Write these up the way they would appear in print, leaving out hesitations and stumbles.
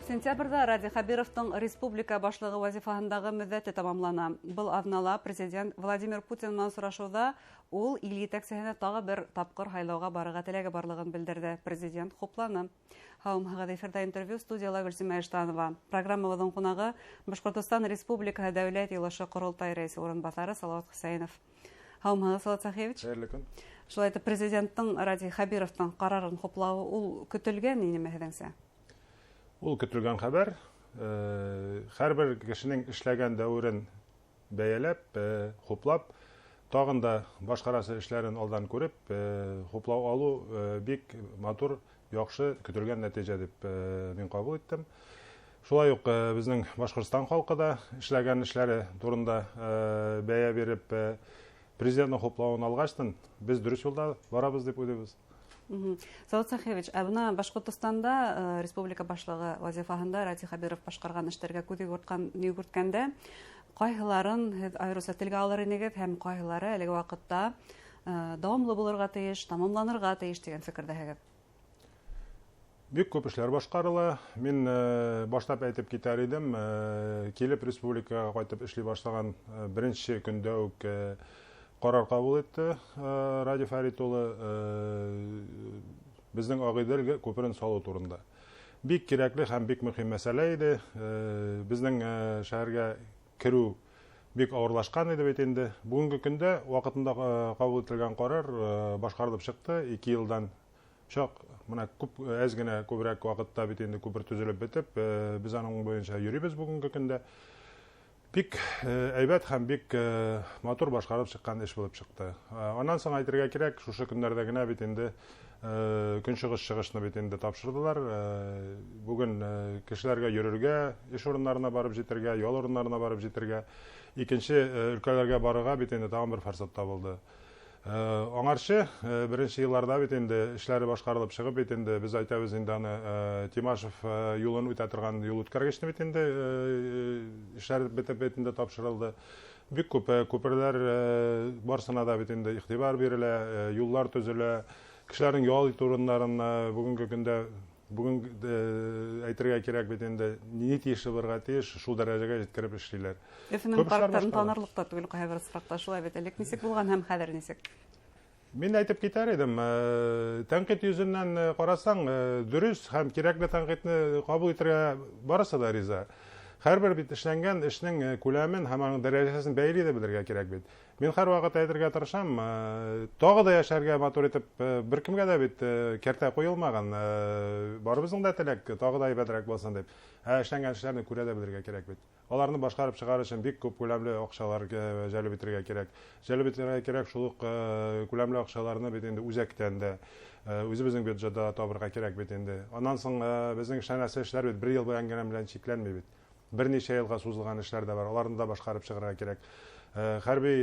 Сентябрҙә Радий Хәбировтың республика башлығы вазифаһындағы мөҙҙәте тамамлана. Был аҙнала президент Владимир Путин менән осрашыуҙа ул ил етәксеһенә тағы бер тапҡыр һайлауға барырға теләге барлығын белдерҙе. Президент хупланы. Һаумыһығыҙ, эфирҙа интервью, студияла Гөлсимә Иштанова. Программабыҙҙың ҡунағы Башҡортостан Республикаһы Дәүләт Йыйылышы Ҡоролтай рәйесе урынбаҫары Салауат Хөсәйенов. Һаумыһығыҙ, Салауат Сәхиевич. Хәйерле көн. Шулай итеп, президенттың Радий Хәбировтың ҡарарын хуплауы ул көтөлгән инеме һеҙҙеңсә? Ул көтөлгән хәбәр. Һәр бер кешенең эшләгән дәүерен бәяләп, хуплап, тағын да башҡарасы эшләрен алдан күреп, хуплау алыу бик матур, яҡшы көтөлгән нәтижә дип мин ҡабул иттем. Шулай уҡ беҙҙең Башҡортостан халҡы да эшләгән эшләре турында бәйә биреп, президенттың хуплауын алғастын, беҙ дөрөҫ юлда барабыҙ тип уйлайбыҙ. Салауат Сәхиевич, ә бына Башҡортостанда республика башлығы вазифаһында Радий Хәбиров башҡарған эштәргә күҙ йүгерткәндә, ҡайһыларын һеҙ айырыуса телгә алыр инегеҙ һәм ҡайһылары әлеге ваҡытта дауамлы булырға тейеш, тамамланырға тейеш тигән фекерҙәһегеҙ? Бик күп эшләр башҡарыла. Мин башлап әйтеп китәр инем, килеп республикаға ҡайтып эшли башлаған беренсе көндә үк ҡарар ҡабул итте Радий Фәрит улы беҙҙең Ағиҙел күперен салыу турында. Бик кирәкле һәм бик мөһим мәсьәлә ине. Беҙҙең шәһәргә кереү бик ауырлашҡан ине бит инде. Бөгөнгө көндә ваҡытында ҡабул ителгән ҡарар башҡарылып сыҡты. 2 йылдан чак мына күп әҙ генә күберәк ваҡытта бит инде күпер төҙөлөп бөтөп, беҙ аның буйынса йөрөйбөҙ бөгөнгө көндә. Бик әйбәт һәм бик матур башҡарып сыҡҡан эш булып сыҡты. Анан соң әйтергә кәрәк, шушы көндәрҙә генә бит инде көнсығыш сығышны бит инде тапшырҙылар. Бөгөн кешеләргә йөрөргә, эш урындарына барып етергә, ял урындарына барып етергә, икенсе өлкәләргә барырға бит инде тағын бер форсат табылды. Аңарсы беренсе йылларҙа бит инде эшләре башҡарылып сығып бит инде беҙ әйтәбеҙ инде аны Тимашев юлын үтә торған юл үткәргесне бит инде эшләр бөтөп бит инде тапшырылды. Бик күп күперҙәр барысына да бит инде иғтибар бирелә, юллар төҙөлә, кешеләрҙең ял итеү урындарына бөгөнгө көндә бөгөн әйтергә кәрәк бит инде ни тейешле булырға тейеш, шул дәрәжәгә еткереп эшләйләр. Өфөнөң Күп эшләр парктарын башҡарыла. танырлыҡ та түгел ҡайһы бер осраҡта, шулай бит, элек нисек булған һәм хәҙер нисек? Мин әйтеп китәр идем, тәнҡит йөҙөнән ҡарасаң, дөрөҫ һәм кирәкле тәнҡитне ҡабул итергә барыһы да риза. Һәр бер бит эшләнгән эшнең күләмен һәм аның дәрәжәһен бәйли ҙә белергә кәрәк бит. Мин һәр ваҡыт әйтергә тырышам, тағы да йәшәргә матур итеп, бер кемгә дә бит кәртә ҡуйылмаған, барыбыҙҙың да теләк тағы да һәйбәтерәк булсын дип. Ә эшләнгән эшләрне күрә дә белергә кәрәк бит. Аларны башҡарып сығар өсөн бик күп күләмле аҡсалар жәлеп итергә кәрәк. Жәлеп итергә кәрәк шул уҡ күләмле аҡсаларны бит инде үҙәктән дә, үҙебеҙҙең бюджетта табырға кәрәк бит инде. Анан һуң беҙҙең эшләнәсе эшләр бит бер йыл буйы генә белән сикләнмәй бит. Бер нисә йылға сузылған эшләр ҙә бар, аларны да башҡарып сығырға кәрәк. Хәрби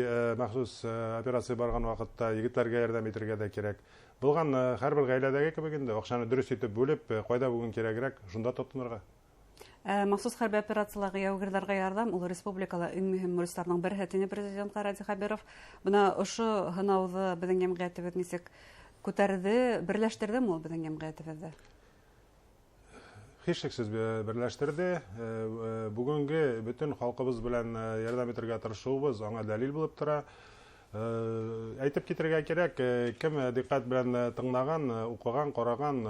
махсус операция барған ваҡытта егеттәргә ярҙам итергә ҙә кәрәк. Булған һәр бер ғаиләләге кебек инде аҡсаны дөрөҫ итеп бүлеп, ҡайҙа бөгөн кәрәгерәк, шунда тотонорға. Махсус хәрби операциялағы яугирҙарға ярҙам ул республикала иң мөһим бурыстарҙың береһе, тине президент Радий Хәбиров. Бына ошо һынауҙы беҙҙең йәмғиәтебеҙ нисек күтәрҙе, берләштерҙеме ул беҙҙең йәмғиәтебеҙҙе? Һис шикһеҙ берләштерҙе. Бөгөнгө бөтөн халҡыбыҙ белән ярҙам итергә тырышыуыбыҙ аңа дәлил булып тора. Әйтеп китергә кәрәк, кем диҡҡәт белән тыңлаған, уҡыған, ҡараған,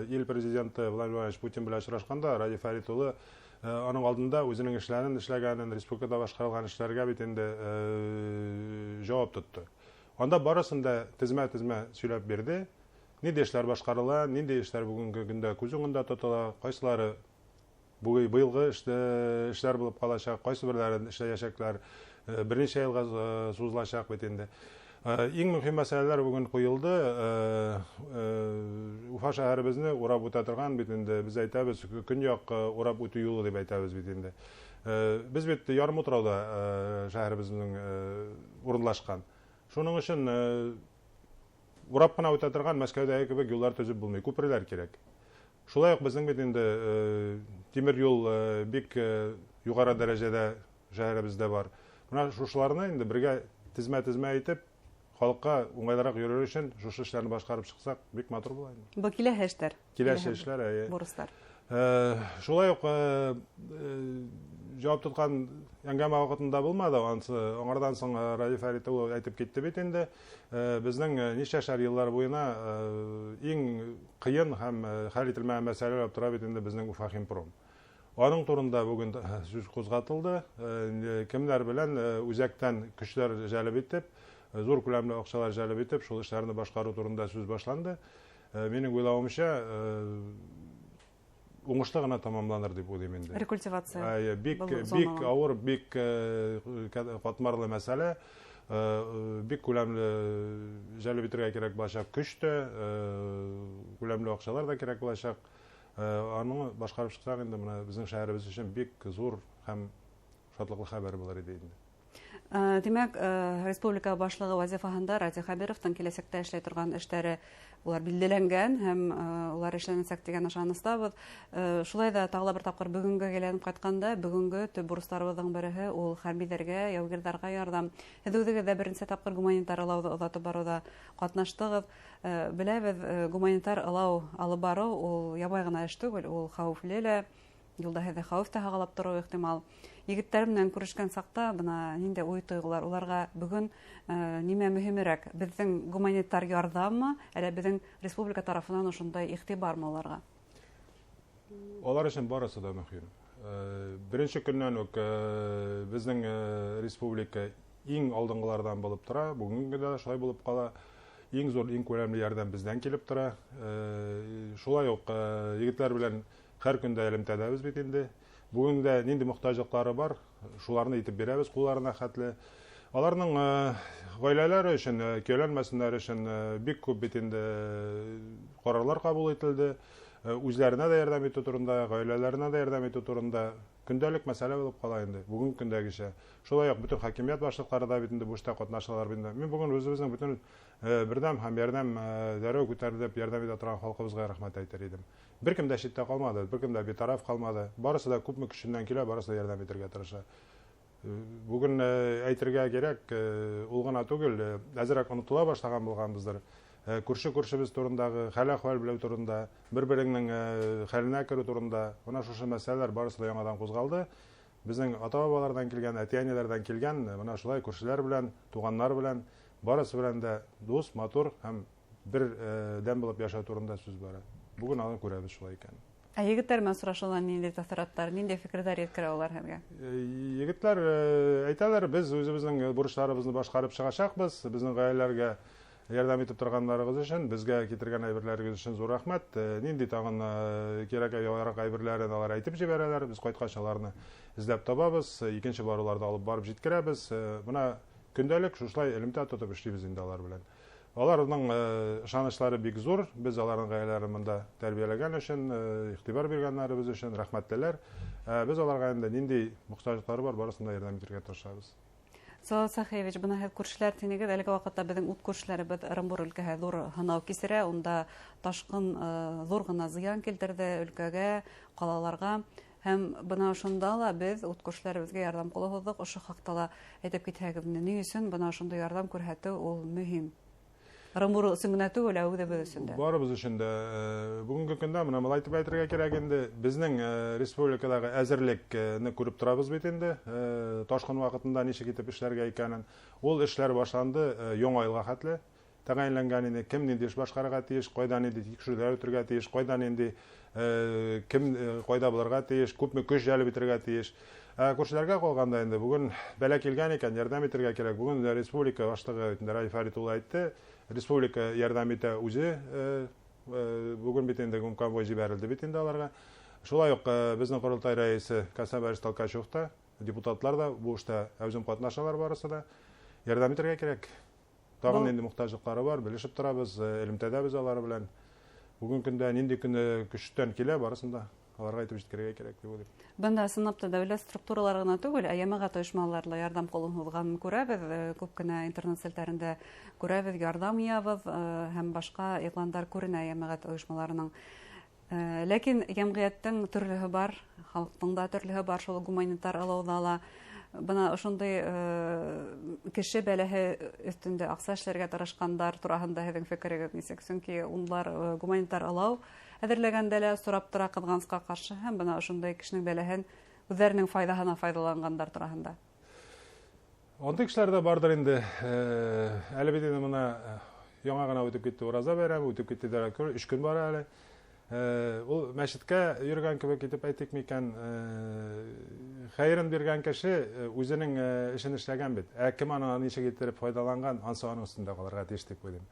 ил президенты Владимир Владимирович Путин белән осрашҡанда Радий Фәрит улы аның алдында үҙенең эшләрен эшләгәнен, республикада башҡарылған эшләргә бит инде жауап тотто. Анда барысын да тезмә-тезмә сөйләп бирҙе. Ниндәй эшләр башҡарыла, ниндәй эшләр бөгөнгө көндә күҙ уңында тотола, ҡайсылары быйылғы эшләр булып ҡаласаҡ, ҡайсы берҙәрен эшләйәсәкләр, бер нисә йылға сузыласаҡ бит инде. Иң мөһим мәсьәләләр бөгөн ҡуйылды. Уфа шәһәребеҙне урап үтә торған бит инде, беҙ әйтәбеҙ, көньяҡ урап үтеү юлы тип әйтәбеҙ бит инде. Беҙ бит ярым утрауҙа шәһәребеҙҙең урынлашҡан. Шуның өсөн урап ҡына үтә торған Мәскәүҙәге кебек юлдар төҙөп булмай, күперҙәр кәрәк. Шулай уҡ беҙҙең бит инде тимер юл бик юғары дәрәжәлә шәһәребеҙҙә бар. Бына шушыларны инде бергә тезмә-тезмә итеп халыҡҡа уңайлыраҡ йөрөр өсөн шушы эшләрне башҡарып сыҡсаҡ бик матур була инде. Был киләһе эштәр. Киләһе эшләр, әйе. Бурыстар. Шулай уҡ жауап тотҡан әңгәмә ваҡытында булмады, аңардан һуң Радий Фәрит улы әйтеп китте бит инде. Беҙҙең нисәшәр йылдар буйына иң ҡыйын һәм хәл ителмәгән мәсьәлә булып тора бит инде беҙҙең Уфа Химпром. Аның турында бөгөн сүз ҡуҙғатылды. Кемдәр белән үҙәктән көсләр жәлеп итеп, ҙур күләмле аҡсалар жәлеп итеп, шул эштәрҙе башҡарыу турында сүз башланды. Минең уйлауымса, уңышлы ғына тамамланыр дип уйлайым инде. Рекультивация. Бик, бик ауыр, бик ҡатмарлы мәсьәлә. Бик күләмле жәлеп итергә кәрәк буласаҡ көс тә, күләмле аҡсалар ҙа кәрәк буласаҡ. Аны башҡарып сыҡһаҡ инде бына беҙҙең шәһәребеҙ өсөн бик ҙур һәм шатлыҡлы хәбәр булыр ине инде. Тимәк, республика башлығы вазифаһында Радий Хәбировтың киләсәктә эшләй торған эштәре улар билдәләнгән һәм улар эшләнәсәк тигән ышаныстабыҙ. Шулай ҙа тағы ла бер тапҡыр бөгөнгә әйләнеп ҡайтҡанда, бөгөнгө төп бурыстарыбыҙҙың береһе ул хәрбиҙәргә, яугирҙарға ярҙам. Һеҙ үҙегеҙ ҙә беренсе тапҡыр гуманитар ылауҙы оҙатып барыуҙа ҡатнаштығыҙ. Беләбеҙ, гуманитар ылау алып барыу ул ябай ғына эш түгел, ул хәүефле лә, юлда һеҙҙе хәүеф тә һағалап тороу ихтимал. Егеттәр менән күрешкән саҡта бына ниндәй уй-тойғолар, уларға бөгөн нимә мөһимерәк, беҙҙең гуманитар ярҙаммы, әллә беҙҙең республика тарафынан ошондай иғтибармы уларға? Улар өсөн барыһы да мөһим. Беренсе көннән үк беҙҙең республика иң алдынғыларҙан булып тора, бөгөнгө көндә лә шулай булып ҡала. Иң ҙур, иң күләмле ярҙам беҙҙән килеп тора. Шулай уҡ егеттәр белән һәр көндә элемтәләбеҙ бит инде. Бөгөн дә ниндәй мохтажлыҡтары бар, шуларны итеп бирәбеҙ ҡулларына хәтле. Аларның ғаиләләре өсөн, көйләнмәсеннәр өсөн бик күп бит инде ҡарарлар ҡабул ителде. Үҙләренә дә ярҙам итеү турында, ғаиләләренә дә ярҙам итеү турында көндәлек мәсьәлә булып ҡала инде бөгөнгө көндәгесә. Шулай уҡ бөтөн хакимиәт башлыҡтары да бит инде бу эштә ҡатнашалар бит инде. Мин бөгөн үҙебеҙҙең бөтөн берҙәм һәм ярҙам дәррәү күтәрелеп ярҙам итә торған халҡыбыҙға рәхмәт әйтер инем. Бер кем дә ситтә ҡалмады, бер кем дә битараф ҡалмады. Барыһы да күпме көсөннән килә, барыһы да ярҙам итергә тырыша. Бөгөн әйтергә кәрәк, ул ғына түгел, әҙерәк онотола башлаған булғанбыҙҙыр. Күрше-күршебеҙ турындағы, хәл-әхүәл белеү турында, бер-береңнең хәленә кереү турында, бына шушы мәсьәләләр барыһы да яңадан ҡуҙғалды. Беҙҙең ата-бабаларҙан килгән, әти-әниләрҙән килгән, бына шулай күршеләр белән, туғандар белән, барыһы белән дә дуҫ, матур һәм бер дәм булып йәшәү турында сүз бара. Бөгөн аны күрәбеҙ шулай икән. Ә егеттәр менән осрашыуҙан ниндәй тәьҫораттар, ниндәй фекерҙәр еткерә улар һеҙгә? Егеттәр әйтәләр, беҙ үҙебеҙҙең бурыстарыбыҙҙы башҡарып сығасаҡбыҙ, беҙҙең ғаиләләргә ярҙам итеп торғандарығыҙ өсөн, беҙгә килтергән әйберләрегеҙ өсөн ҙур рәхмәт. Ниндәй тағын кәрәк яраҡ әйберләрен алар әйтеп ебәрәләр, беҙ ҡайтҡас аларны эҙләп табабыҙ, икенсе барыуларҙы алып барып еткерәбеҙ. Бына көндәлек шушылай элемтә тотоп эшләйбеҙ инде алар белән. Аларның ышаныслары бик ҙур, беҙ аларның ғаиләләрен бында тәрбиәләгән өсөн, иғтибар биргәннәребеҙ өсөн рәхмәтлеләр. Беҙ аларға инде ниндәй мохтажлыҡтары бар, барысын да ярҙам итергә тырышабыҙ. Салават Сәхиевич, бына һеҙ күршеләр тинегеҙ, әлеге ваҡытта беҙҙең ут күршеләребеҙ Ырымбур өлкәһе ҙур һынау кисерә, унда ташҡын ҙур ғына зыян килтерҙе өлкәгә, ҡалаларға. Һәм бына ошонда ла беҙ ут күршеләребеҙгә ярҙам ҡулы һуҙҙыҡ. Ошо хаҡта ла әйтеп китһәгеҙ, ни өсөн бына ошондай ярҙам күрһәтеү ул мөһим? Ырымбур өсөн генә түгел, ә үҙебеҙ өсөн дә. Барыбыҙ өсөн дә. Бөгөнгө көндә бына былай итеп әйтергә кәрәк инде, беҙҙең республикалағы әҙерлекне күреп торабыҙ бит инде. Ташҡын ваҡытында нисек итеп эшләргә икәнен. Ул эшләр башланды яңы йылға хәтле. Тәғәйенләнгән инде, кем ниндәй эш башҡарырға тейеш, ҡайҙа ниндәй тикшереүҙәр үтергә тейеш, ҡайҙа ниндәй, кем ҡайҙа булырға тейеш, күпме көс йәлеп итергә тейеш. Күршеләргә ҡалғанда инде бөгөн бәлә килгән икән, ярҙам итергә кәрәк. Бөгөн республика башлығы Радий Фәрит улы әйтте, республика ярҙам итә үҙе, бөгөн бит инде конвой ебәрелде бит инде аларға. Шулай уҡ беҙҙең ҡоролтай рәйесе Константин Борисович Толкачев та, депутатлар да бу эштә әүҙем ҡатнашалар барыһы да. Ярҙам итергә кәрәк. Тағын инде мохтажлыҡтары бар, белешеп торабыҙ, элемтәдәбеҙ алар белән. Бөгөн көндә ниндәй көндә көстән килә, барысын да аларға әйтеп еткерергә кәрәк тип уйлайым. Бында ысынлап та дәүләт структуралары ғына түгел, ә йәмәғәт ойошмалары ла ярҙам ҡулын һуҙғанын күрәбеҙ. Күп кенә интернет селтәрендә күрәбеҙ, ярҙам йыябыҙ, һәм башҡа иғландар күренә йәмәғәт ойошмаларының. Ләкин йәмғиәттең төрлөһө бар, халыҡтың да төрлөһө бар, шул гуманитар алыуҙа ла. Бына ошондай кеше бәләһе өҫтөндә аҡса эшләргә тырышҡандар тураһында һеҙҙең фекерегеҙ нисек? Сөнки унлар гуманитар алау әҙерләгәндә лә сорап тора ҡыҙғанысҡа ҡаршы, һәм бына ошондай кешенең бәләһен үҙҙәренең файҙаһына файҙаланғандар тураһында. Андый кешеләр ҙә барҙыр инде. Әле бит инде бына яңы ғына үтеп китте Ураза байрамы, үтеп китте дә 3 көн бар әле. Ул мәсеткә йөрөгән кебек итеп әйтик микән, хәйерен биргән кеше үзенең эшен эшләгән бит. Ә кем аны ничек иттереп файҙаланған, ансы аның өҫтөндә ҡалырға тейеш тип уйлайым.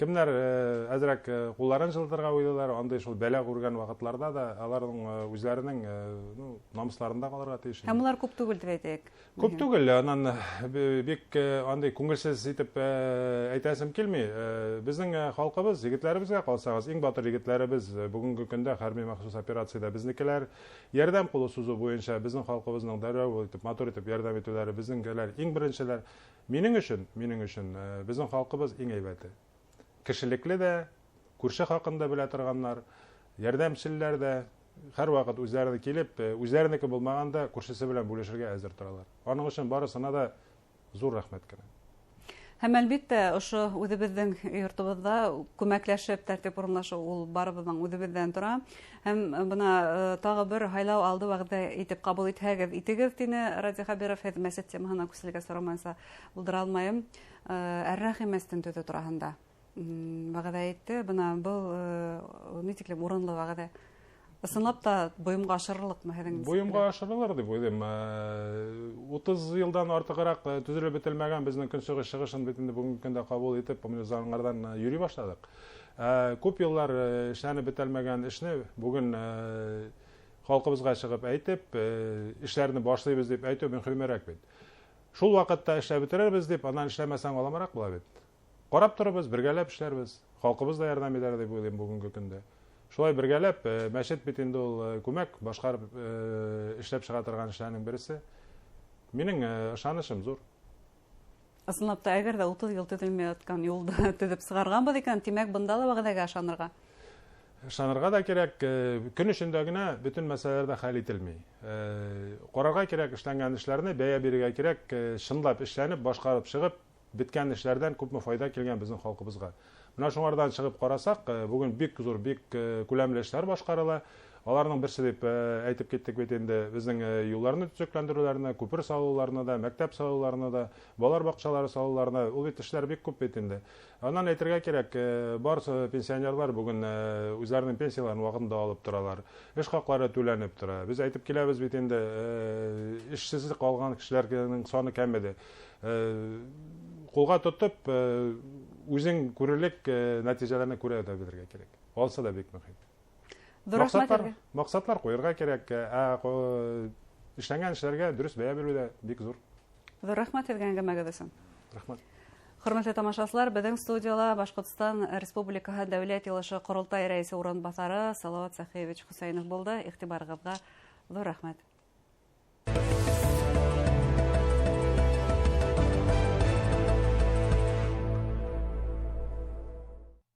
Кемдәр әҙерәк ҡулларын жылытырға уйлайҙар, андай шул бәлә күргән ваҡытларҙа да аларҙың үҙҙәренең намысларында ҡалырға тейеш. Һәм улар күп түгел тип әйтәйек. Күп түгел, анан бик андай күңелсеҙ итеп әйтәсем килмәй. Беҙҙең халҡыбыҙ, егетләребеҙгә ҡалсағыҙ, иң батыр егетләребеҙ бөгөнгө көндә хәрби махсус операцияда беҙҙекеләр. Ярҙам ҡулы сузыу буйынса беҙҙең халҡыбыҙҙың дәррәү итеп, матур итеп ярҙам итеүҙәре беҙҙеңкеләр иң беренселәр. Минең өсөн беҙҙең халҡыбыҙ иң әйбәте. Кешелекле дә, күрше хаҡында белә торғандар, ярҙамселләр дә, һәр ваҡыт үҙҙәре килеп, үҙҙәренеке булмағанда күршесе белән бүлешергә әҙер торалар. Аның өсөн барыһына да ҙур рәхмәт кенә. Һәм әлбиттә, ошо үҙебеҙҙең йортобоҙҙа күмәкләшеп тәртип урынлашыу ул барыбыҙҙың үҙебеҙҙән тора. Һәм бына тағы бер һайлау алды вәғәҙә итеп ҡабул итһәгеҙ, итегеҙ, тине Радий Хәбиров. Һеҙ мәсет темаһына күсергә сорамайынса булдыра алмайым. Әр-Рәхим мәсетен төҙөү тураһында вәғәҙә итте. Бына был ни тиклем урынлы вәғәҙә. Ысынлап та бойомға ашырырлыҡмы һеҙҙең? Бойомға ашырылыр тип уйлайым. 30 йылдан артығыраҡ төҙөлөп бөтөлмәгән беҙҙең көнсығыш шығышын бит инде бөгөнгө көндә ҡабул итеп, заңғарҙан йөрөй башланыҡ. Күп йыллар эшләнеп бөтөлмәгән эшне бөгөн халҡыбыҙға сығып әйтеп, эшләрне башлайбыҙ тип әйтеү мөһимерәк бит. Шул ваҡытта эшләп бөтөрөрбөҙ тип, анан эшләмәсәң аламыраҡ була бит. Ҡарап торорбоҙ, бергәләп эшләрбеҙ. Халҡыбыҙ да ярҙам итәр тип уйлайым бөгөнгө көндә. Шулай бергәләп, мәсет бит инде ул күмәк башҡарып эшләп сыға торған эшләрнең береһе. Минең ышанышым ҙур. Ысынлап та, әгәр ҙә 30 йыл төҙөлмәй ятҡан юлды төҙөп сығарғанбыҙ икән, тимәк, бында ла вәғәҙәгә ышанырға. Ышанырға да кәрәк. Көн эсендә генә бөтөн мәсьәләләр ҙә хәл ителмәй. Ҡарарға кәрәк эшләнгән эшләрне, бәйә бирергә кәрәк, чынлап эшләнеп, башҡарып сығып, бөткән эшләрҙән күпме файҙа килгән беҙҙең халҡыбыҙға. Бына шуңарҙан сығып ҡарасаҡ, бөгөн бик ҙур, бик күләмле эшләр башҡарыла. Аларның берсе тип әйтеп киттек бит инде, беҙҙең юлларны төҙөкләндереүҙәренә, күпер салыуларына да, мәктәп салыуларына да, балалар баҡсалары салыуларына, ул бит эшләр бик күп бит инде. Анан әйтергә кәрәк, барсы пенсионерлар бөгөн үҙҙәренең пенсияларын ваҡытында алып торалар. Эш хаҡлары түләнеп тора. Беҙ әйтеп киләбеҙ бит инде, эшсеҙ ҡалған кешеләрҙең саны кәмеде. Ҡулға тотоп, үҙең күрерлек нәтижәләрне күрә дә белергә кәрәк. Алса да бик мөһим. Маҡсатлар ҡуйырға кәрәк, эшләнгән эшләргә дөрөҫ бәйә биреү ҙә бик ҙур. Ҙур рәхмәт һеҙгә әңгәмәгеҙ өсөн. Рәхмәт. Хөрмәтле тамашасылар, беҙҙең студияла Башҡортостан Республикаһы Дәүләт Йыйылышы Ҡоролтай Рәйесе урынбаҫары Салауат Сәхиевич Хөсәйенов булды. Иғтибарығыҙға ҙур рәхмәт.